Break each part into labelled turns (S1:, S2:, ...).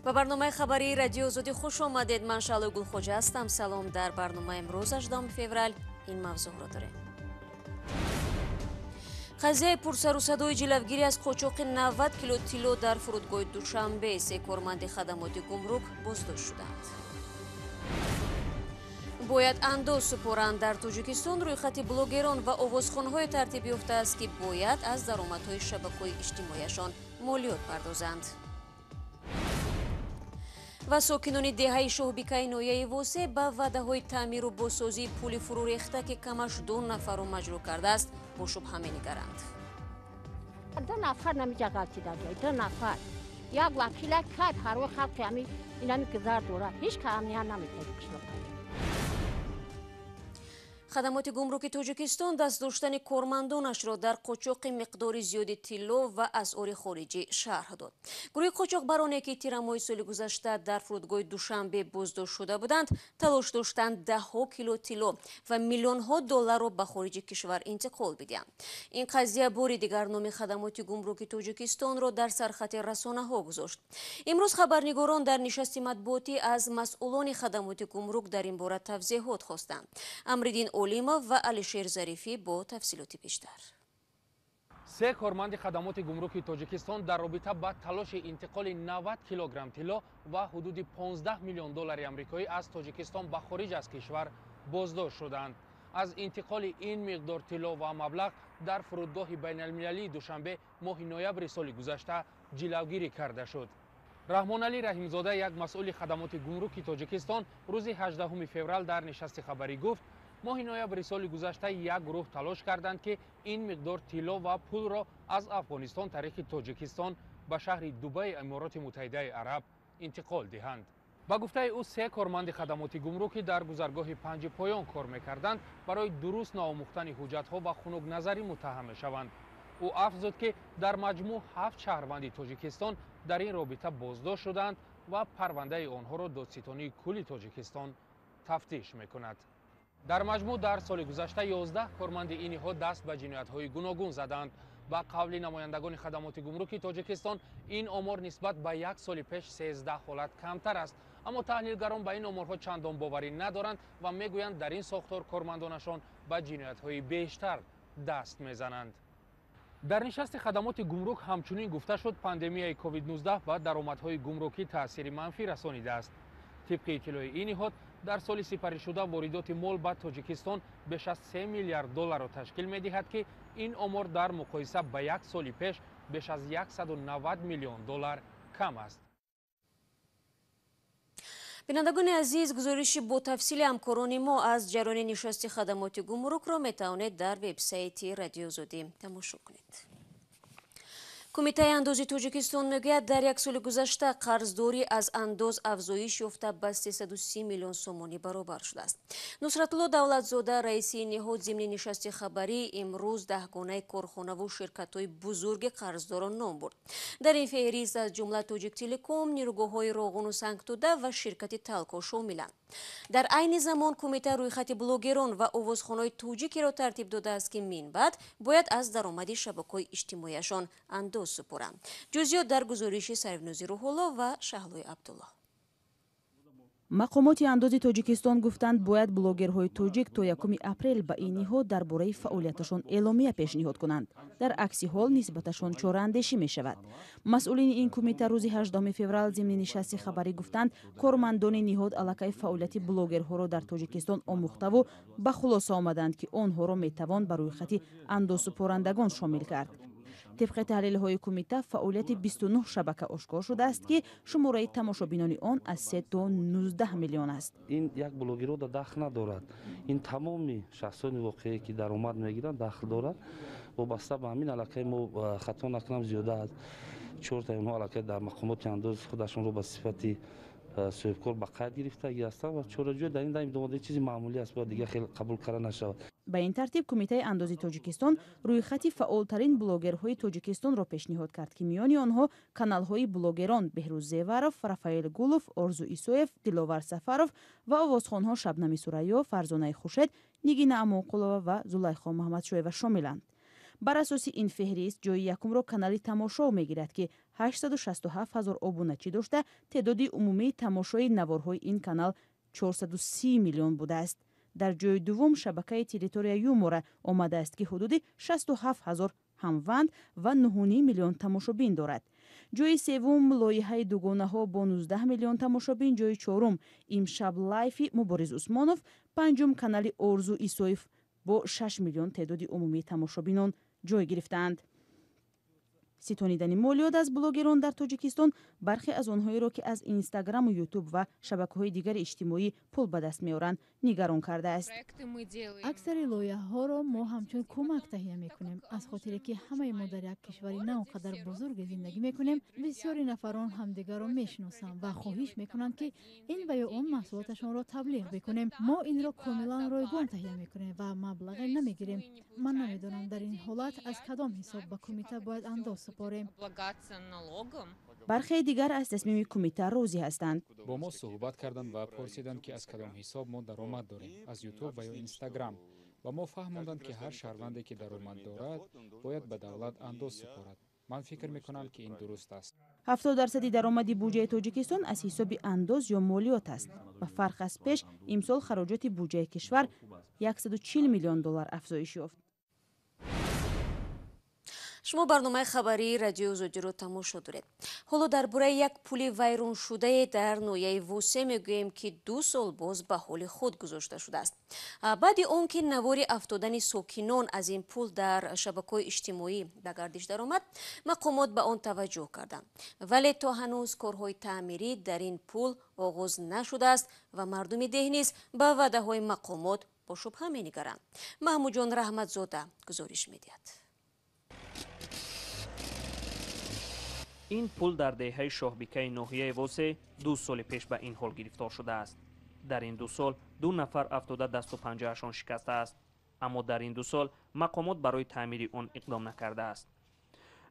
S1: Ба барномаи хабарии Радиои Озодӣ хуш омадед. Ман Шаълои Гулхоҷа ҳастам. Салом. Дар барномаи имрӯз, 18 феврал, ин мавзӯъро дорем. Қазияи пурсарусадои ҷилавгирӣ аз қочоқи 90 кило тилло дар фурудгоҳи Душанбе. Се корманди хадамоти гумрук боздошт шуданд. Бояд андоз супоранд. Дар Тоҷикистон рӯйхати блогерон ва овозхонҳое тартиб ёфтааст, ки бояд аз даромадҳои шабакаҳои иҷтимоияшон молиёт пардозанд. Ва сокинони деҳаи Шоҳбикаи ноҳияи Восе ба ваъдаҳои таъмиру бозсозии пули фурӯрехта, ки камаш 2 нафарро маҷрӯҳ кардааст, бо шубҳа менигаранд.
S2: 2 нафар намиҷа ғалтида, 2 нафар. Як вакила кай парвои халқи ҳами инами гузар дорад. Ҳеҷ ка амният наметавад қишлоқ.
S1: Хадамоти гумруки Тоҷикистон даст доштани кормандонашро дар қочоқи миқдори зиёди тилло ва асъори хориҷӣ шарҳ дод. Гурӯҳи қочоқбароне, ки тирамоҳи соли гузашта дар фурудгоҳи Душанбе боздошт шуда буданд, талош доштанд даҳҳо кило тилло ва миллионҳо долларро ба хориҷи кишвар интиқол бидиҳанд. Ин қазия бори дигар номи хадамоти гумруки Тоҷикистонро дар сархати расонаҳо гузошт. Имрӯз хабарнигорон дар нишасти матбуотӣ аз масъулони хадамоти гумрук дар ин бора тавзеҳот хостанд. Амриддин Олимов ва Алишер Зарифӣ бо тафсилоти бештар.
S3: Се корманди хадамоти гумруки Тоҷикистон дар робита ба талоши интиқоли 90 килограмм тилло ва ҳудуди 15 миллион доллари амрикоӣ аз Тоҷикистон ба хориҷ аз кишвар боздошт шуданд. Аз интиқоли ин миқдор тилло ва маблағ дар фурудгоҳи байналмилалии Душанбе моҳи ноябри соли гузашта ҷилавгирӣ карда шуд. Раҳмоналӣ Раҳимзода, як масъули хадамоти гумруки Тоҷикистон, рӯзи 18 феврал дар нишасти хабарӣ гуфт, моҳи ноябри соли гузашта як гурӯҳ талош карданд, ки ин миқдор тилло ва пулро аз Афғонистон тариқи Тоҷикистон ба шаҳри Дубаи Амороти Муттаҳидаи Араб интиқол диҳанд. Ба гуфтаи ӯ, се корманди хадамоти гумрукӣ дар гузаргоҳи панҷи поён кор мекарданд, барои дуруст наомӯхтани ҳуҷҷатҳо ва хунукназарӣ муттаҳам мешаванд. Ӯ афзуд, ки дар маҷмӯъ 7 шаҳрванди Тоҷикистон дар ин робита боздошт шуданд ва парвандаи онҳоро додситонии кулли Тоҷикистон тафтиш мекунад. Дар маҷмӯъ дар соли гузашта 11 корманди ин ниҳод даст ба ҷиноятҳои гуногун заданд. Ба қавли намояндагони хадамоти гумруки Тоҷикистон, ин омор нисбат ба як соли пеш 13 ҳолат камтар аст. Аммо таҳлилгарон ба ин оморҳо чандон боварӣ надоранд ва мегӯянд, дар ин сохтор кормандонашон ба ҷиноятҳои бештар даст мезананд. Дар нишасти хадамоти гумрук ҳамчунин гуфта шуд, пандемияи COVID-19 ба даромадҳои гумрукӣ таъсири манфӣ расонидааст. Тибқи иттилои ин ниҳод, дар соли сипаришуда воридоти мол ба Тоҷикистон беш аз 3 миллиард долларро ташкил медиҳад, ки ин омор дар муқоиса ба як соли пеш беш аз 190 миллион доллар кам аст.
S1: Бинандагони азиз, гузориши бо тафсили ҳамкорони мо аз ҷараёни нишасти хадамоти гумрукро метавонед дар вебсайти Радиои Озодӣ тамошо кунед. Кумитаи андози Тоҷикистон мегӯяд, дар як соли гузашта қарздорӣ аз андоз афзоиш ёфта ба 330 миллион сомонӣ баробар шудааст. Нусратулло Давлатзода, раиси ин ниҳод, зимни нишасти хабарӣ имрӯз даҳгонаи корхонаву ширкатҳои бузурги қарздорон ном бурд. Дар ин феҳрист аз ҷумла Тоҷиктелеком, нерӯгоҳҳои Роғуну Сангтуда ва ширкати Талко шомиланд. Дар айни замон кумита рӯйхати блогерон ва овозхонҳои тоҷикиро тартиб додааст, ки минбаъд бояд аз даромади шабакаҳои иҷтимоияшон андоз супоранд. Ҷузъиёт дар гузориши Сарвнози Рӯҳулло ва Шаҳлои Абдулло.
S4: Мақомоти андози Тоҷикистон гуфтанд, бояд блогерҳои тоҷик то 1 апрел ба ин ниҳод дар бораи фаъолияташон эъломия пешниҳод кунанд. Дар акси ҳол нисбаташон чораандешӣ мешавад. Масъулини ин кумита рӯзи 18 феврал зимни нишасти хабарӣ гуфтанд, кормандони ниҳод аллакай фаъолияти блогерҳоро дар Тоҷикистон омӯхтаву ба хулоса омаданд, ки онҳоро метавон ба рӯйхати андозсупорандагон шомил кард. Тибқи таҳлилҳои кумита, фаъолияти 29 шабака ошкор шудааст, ки шумораи тамошобинони он аз 3 то 19 миллион аст.
S5: Ин як блогерро дахл надорад. Ин тамоми шахсони воқеие, ки даромад мегиранд, дахл дорад. Вобаста ба ҳамин аллакай мо, хато накунам, зиёда аз 4таи онҳо аллакай дар мақомоти андоз худашонро ба сифати соҳибкор ба қайд гирифтагӣ ҳастанд ва чораҷӯя дар ин дам чизи маъмулӣ аст, бояд дигар хеле қабул карда нашавад.
S4: Ба ин тартиб, Кумитаи андози Тоҷикистон рӯйхати фаъолтарин блогерҳои Тоҷикистонро пешниҳод кард, ки миёни онҳо каналҳои блогерон Беҳрӯз Зеваров, Рафаэл Гулов, Орзу Исоев, Диловар Сафаров ва овозхонҳо Шабнами Сурайё, Фарзонаи Хуршед, Нигина Амонқулова ва Зулайхо Маҳмадшоева шомиланд. Бар асоси ин феҳрист ҷои якумро канали Тамошо мегирад, ки 867 ҳазор обуначӣ дошта, теъдоди умумии тамошои наворҳои ин канал 430 миллион будааст. Дар ҷои дуввум шабакаи Территория Юмора омадааст, ки ҳудуди 67 ҳазор ҳамванд ва 9,5 миллион тамошобин дорад. Ҷои севум лоиҳаи Дугонаҳо бо 19 миллион тамошобин, ҷои чорум Имшаб лайфи Мубориз Усмонов, панҷум канали Орзу Исоев бо 6 миллион теъдоди умумии тамошобинон ҷой гирифтаанд. Ситонидани молиёт аз блогерон дар Тоҷикистон бархе аз онҳоеро, ки аз Инстаграму Ютуб ва шабакаҳои дигари иҷтимоӣ пул ба даст меоранд, нигарон кардааст.
S6: Аксари лоиҳаҳоро мо ҳамчун кӯмак таҳия мекунем. Аз хотире ки ҳамаи мо дар як кишвари на он қадар бузурге зиндагӣ мекунем, бисёри нафарон ҳамдигарро мешиносанд ва хоҳиш мекунанд, ки ин ва ё он маҳсулоташонро таблиғ бикунем. Мо инро комилан ройгон таҳия мекунем ва маблағе намегирем. Ман намедонам, дар ин ҳолат аз кадом ҳисоб ба кумита бояд андоз супорем.
S4: Бархеи дигар аз тасмими кумита розӣ ҳастанд.
S7: Бо мо суҳбат карданд ва пурсиданд, ки аз кадом ҳисоб мо даромад дорем, аз Ютуб ва ё Инстаграм. Ба мо фаҳмонданд, ки ҳар шаҳрванде, ки даромад дорад, бояд ба давлат андоз супорад. Ман фикр мекунам, ки ин дуруст аст.
S4: 70% даромади буҷаи Тоҷикистон аз ҳисоби андоз ё молиёт аст. Ба фарқ аз пеш, имсол хароҷоти буҷаи кишвар 140 миллион доллар афзоиш ёфт.
S1: Шумо барномаи хабарии Радиои Озодиро тамошо доред. Ҳоло дар бораи як пули вайроншудае дар ноҳияи Восе мегӯем, ки 2 сол боз ба ҳоли худ гузошта шудааст. Баъди он ки навори афтодани сокинон аз ин пул дар шабакаҳои иҷтимоӣ ба гардиш даромад, мақомот ба он таваҷҷӯҳ карданд. Вале то ҳанӯз корҳои таъмирӣ дар ин пул оғоз нашудааст ва мардуми деҳ низ ба ваъдаҳои мақомот бо шубҳа менигаранд. Маҳмудҷон Раҳматзода гузориш медиҳад.
S8: Ин пул дар деҳаи Шоҳбикаи ноҳияи Восе 2 соли пеш ба ин ҳол гирифтор шудааст. Дар ин 2 сол 2 нафар афтода дасту панҷаашон шикастааст. Аммо дар ин 2 сол мақомот барои таъмири он иқдом накардааст.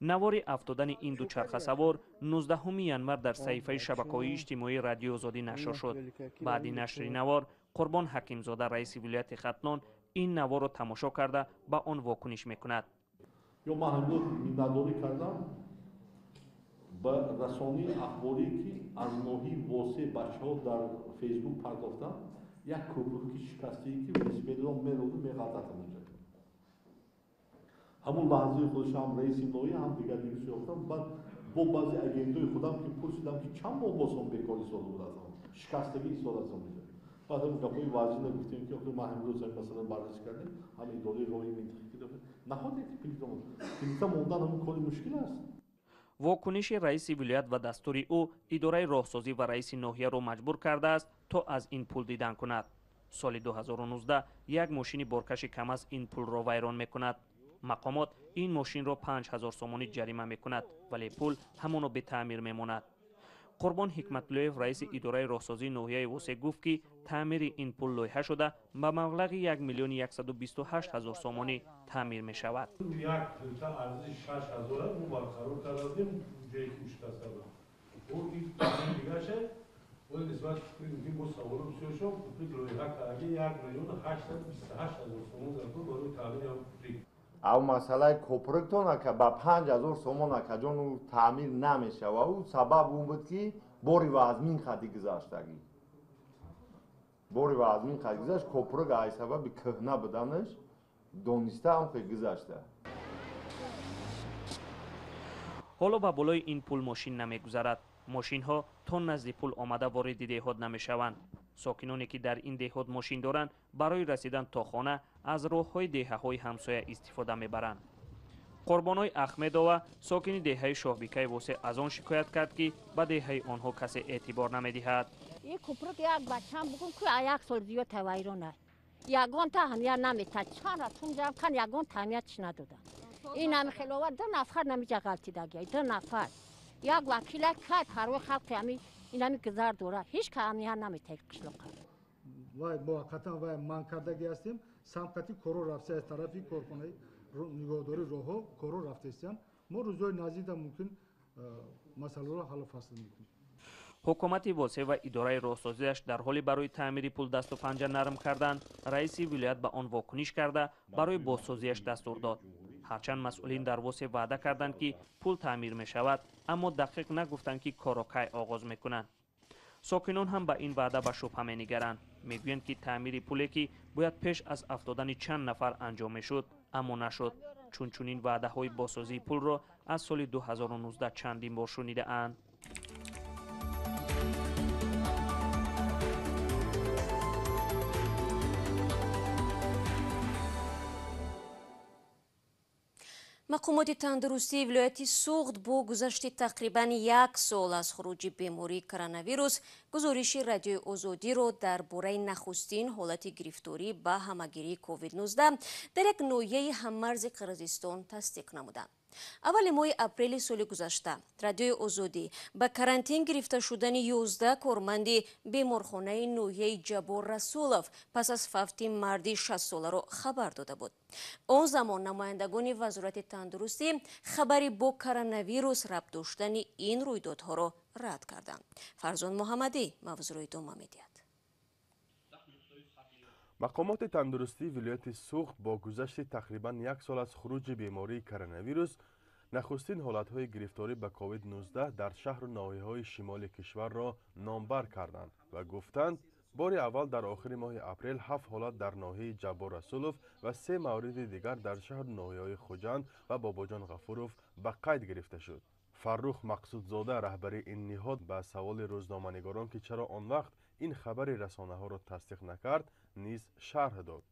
S8: Навори афтодани ин дучархасавор 19 январ дар саҳифаи шабакаҳои иҷтимоии Радиои Озодӣ нашр шуд. Баъди нашри навор Қурбон Ҳакимзода, раиси вилояти Хатлон, ин наворро тамошо карда ба он вокуниш мекунад.
S9: Ё ман ҳамин миннатдорӣ кардам ба расонаи ахборӣ, ки аз ноҳияи Восе бачаҳо дар Фейсбук пардохтанд, як кӯпруки шикастае, ки велосипедро мероду меғалтад ҳамонҷо. Ҳамон лаҳзаи худаш ҳам раиси ноҳия, ҳам дигар дигар ёфтам. Баъд бо баъзе агентҳои худам ки пурсидам, ки чанд моҳ боз он бекор истода буд, аз он шикастагӣ истода аз он меҷо. Баъд ҳам гапҳои вазина гуфтем, ки охир ман ҳамрӯз ҳамин масъала баррасӣ кардем, ҳам идораи роҳи минтақаӣ находе ки плита мондан ҳамон кори мушкил аст.
S8: Вокуниши раиси вилоят ва дастури ӯ идораи роҳсозӣ ва раиси ноҳияро маҷбур кардааст, то аз ин пул дидан кунад. Соли 2019 як мошини боркаши КамАЗ ин пулро вайрон мекунад. Мақомот ин мошинро 5000 сомонӣ ҷарима мекунад, вале пул ҳамоно бетаъмир мемонад. Қурбон Ҳикматуллоев, раиси идораи роҳсозии ноҳияи Восе, гуфт, ки таъмири ин пул лоиҳа шуда ба маблағи 1 128 000 сомонӣ таъмир мешавад.
S10: Як плита арзиши 6000 мо барқарор кардем, ҷое ки шикаста буд. Дигаша боз нисбат мумкин боз саволо бисёр шуд, куприк лоиҳа кардаги 1 828 000 сомон заркор барои таъмири куприк.
S11: Ав масъалаи копруктон ака ба 5000 сомон акаҷон ӯ таъмир намешава. Ӯ сабаб он буд, ки бори вазмин қади гузаштагӣ. Бори вазмин қади гузашт, копрук ай сабаби кӯҳна буданаш дониста ҳам хе гузашта.
S8: Ҳоло ба болои ин пул мошин намегузарад. Мошинҳо то назди пул омада вориди деҳот намешаванд. Сокиноне, ки дар ин деҳот мошин доранд, барои расидан то хона аз роҳҳои деҳаҳои ҳамсоя истифода мебаранд. Қурбоной Ахмедова, сокини деҳаи Шоҳбикаи Восе, аз он шикоят кард, ки ба деҳаи онҳо касе эътибор намедиҳад.
S2: Ин купрук як бачам бугум, ки як сол зиёд вайрон аст. Ягон таҳамият наметад. Чанд ратум ҷамъ кан, ягон таҳамиятш надоданд. Ин ҳами хелова 2 нафар намиҷа ғалтидаги, 2 нафар. Як вакила кай парвои халқи ҳами ин ҳами гузар дорад. Ҳеҷ ка амният наметаҳад қишлоқа.
S12: Вай муваққатан вай манъ кардагӣ ҳастем. Самқати коро рафта аз тарафи корхонаи нигоҳдории роҳҳо коро рафтаистанд. Мо рӯзҳои наздикда мумкин масъаларо ҳаллу фасл мекунем.
S8: Ҳукумати Восе ва идораи роҳсозиаш дар ҳоли барои таъмири пул дасту панҷа нарм кардан, раиси вилоят ба он вокуниш карда барои бозсозиаш дастур дод. Ҳарчанд масъулин дар Восе ваъда карданд, ки пул таъмир мешавад, аммо дақиқ нагуфтанд, ки корро кай оғоз мекунанд. Сокинон ҳам ба ин ваъда ба шубҳа менигаранд. Мегӯянд, ки таъмири пуле, ки бояд пеш аз афтодани чанд нафар анҷом мешуд, аммо нашуд, чун чунин ваъдаҳои босозии пулро аз соли 2019 чандин бор шунидаанд.
S1: Мақомоти тандурустии вилояти Суғд бо гузашти тақрибан як сол аз хуруҷи бемории коронавирус гузориши Радиои Озодиро дар бораи нахустин ҳолати гирифторӣ ба ҳамагирии COVID-19 дар як ноҳияи ҳаммарзи Қирғизистон тасдиқ намуданд. Аввали моҳи апрели соли гузашта Радиои Озодӣ ба карантин гирифта шудани 11 корманди беморхонаи ноҳияи Ҷаббор Расулов пас аз фавти марди 60-соларо хабар дода буд. Он замон намояндагони Вазорати тандурустӣ хабари бо коронавирус рабт доштани ин рӯйдодҳоро рад карданд. Фарзон Муҳаммадӣ мавзӯъро идома медиҳад.
S13: Мақомоти тандурустии вилояти Суғд бо гузашти тақрибан як сол аз хуруҷи бемории коронавирус нахустин ҳолатҳои гирифторӣ ба COVID-19 дар шаҳру ноҳияҳои шимоли кишварро номбар карданд ва гуфтанд, бори аввал дар охири моҳи апрел 7 ҳолат дар ноҳияи Ҷаббор Расулов ва 3 мавриди дигар дар шаҳру ноҳияҳои Хуҷанд ва Бобоҷон Ғафуров ба қайд гирифта шуд. Фаррух Мақсудзода, раҳбари ин ниҳод, ба саволи рӯзноманигорон, ки чаро он вақт ин хабари расонаҳоро тасдиқ накард, низ шарҳ дод.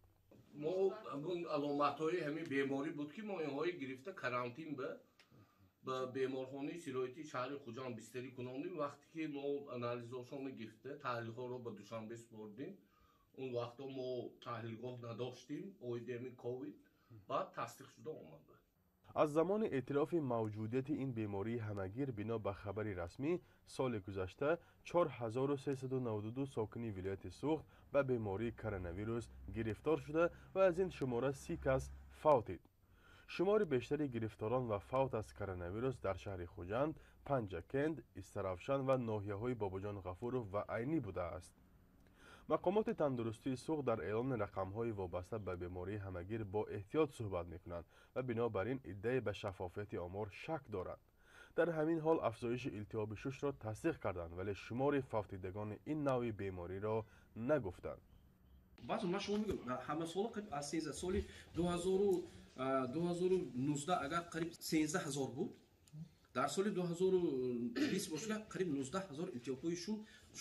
S14: Мо аломатҳои ҳамин беморӣ буд, ки мо инҳои гирифта карантин ба беморхонаи сироятии шаҳри Хуҷанд бистарӣ кунондем. Вақте ки мо анализҳошонро гирифта таҳлилҳоро ба Душанбе супордем, он вақто мо таҳлилгоҳ надоштем оиди ҳамин ковид, баъд тасдиқ шуда омад.
S13: Аз замони эътирофи мавҷудияти ин бемории ҳамагир бино ба хабари расмӣ, соли гузашта 4392 сокини вилояти Суғд ба бемории коронавирус гирифтор шуда ва аз ин шумора 30 кас фавтид. Шумори бештари гирифторон ва фавт аз коронавирус дар шаҳри Хуҷанд, Панҷакент, Истаравшан ва ноҳияҳои Бобоҷон Ғафуров ва Айнӣ будааст. Мақомоти тандурустии Суғд дар эълони рақамҳои вобаста ба бемории ҳамагир бо эҳтиёт суҳбат мекунанд ва бинобар ин иддаи ба шаффофияти омор шак доранд. Дар ҳамин ҳол афзоиши илтиҳоби шушро тасдиқ карданд, вале шумори фавтидагони ин навъи бемориро нагуфтанд.
S15: Баъзан ман шумо мегӯям, ҳама сола қариб аз 13 соли 2019 агар қариб 13 ҳазор буд, дар соли 2020 бошад қариб 19 ҳазор илтиҳобҳои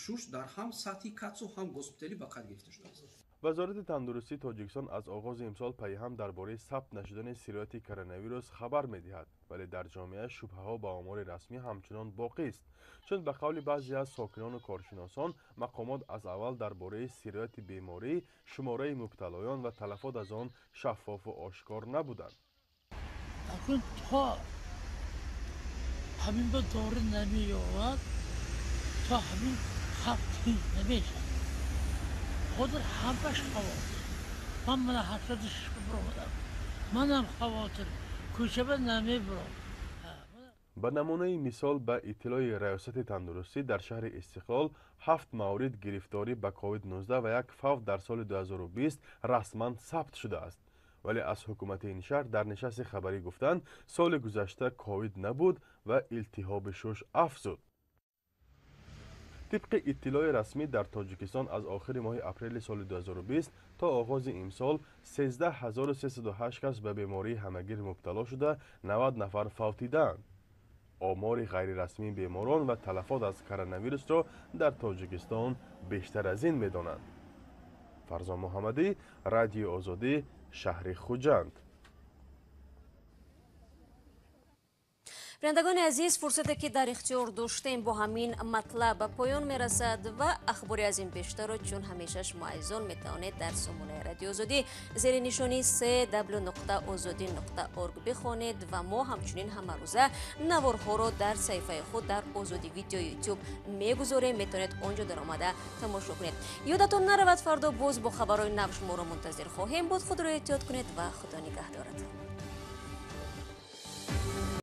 S15: шуш дар ҳам сатҳи КАЦу ҳам госпиталӣ ба қайд гирифта шудааст.
S13: Вазорати тандурустии Тоҷикистон аз оғози имсол пайҳам дар бораи сабт нашудани сирояти коронавирус хабар медиҳад, вале дар ҷомеа шубҳаҳо ба омори расмӣ ҳамчунон боқист, чун ба қавли баъзе аз сокинону коршиносон мақомот аз аввал дар бораи сирояти беморӣ, шумораи мубталоён ва талафот аз он шаффофу ошкор набуданд.
S16: Акун то ҳамин ба дору намеёбад, то ҳамин халқ тинч намешавад. Ҳозир ҳамаш хавотир. Ман мана 86 баромадам, манам хавотир, кӯчаба намебаром.
S13: Ба намунаи мисол, ба иттилои Раёсати тандурустӣ дар шаҳри Истиқлол 7 маврид гирифторӣ ба COVID-19 ва як фавт дар соли 2020 расман сабт шудааст. Вале аз ҳукумати ин шаҳр дар нишасти хабарӣ гуфтанд, соли гузашта ковид набуд ва илтиҳоби шуш афзуд. Тибқи иттилои расмӣ дар Тоҷикистон аз охири моҳи апрели соли 2020 то оғози имсол 13308 кас ба бемории ҳамагир мубтало шуда, 90 нафар фавтидаанд. Омори ғайрирасмии беморон ва талафот аз коронавирусро дар Тоҷикистон бештар аз ин медонанд. Фарзон Муҳаммадӣ, Радиои Озодӣ, шаҳри Хуҷанд.
S1: Бинандагони азиз, фурсате ки дар ихтиёр доштем бо ҳамин матлаб ба поён мерасад ва ахбори аз ин бештарро чун ҳамеша шумо азизон метавонед дар сомонаи Радиои Озодӣ зери нишони cw.ozodi.org бихонед ва мо ҳамчунин ҳамарӯза наворҳоро дар саҳифаи худ дар Озодӣ видео ютуб мегузорем. Метавонед он ҷо даромада тамошо кунед. Ёдатон наравад, фардо боз бо хабарҳои нав шуморо мунтазир хоҳем буд. Худро эҳтиёт кунед ва Худо нигаҳдоратон.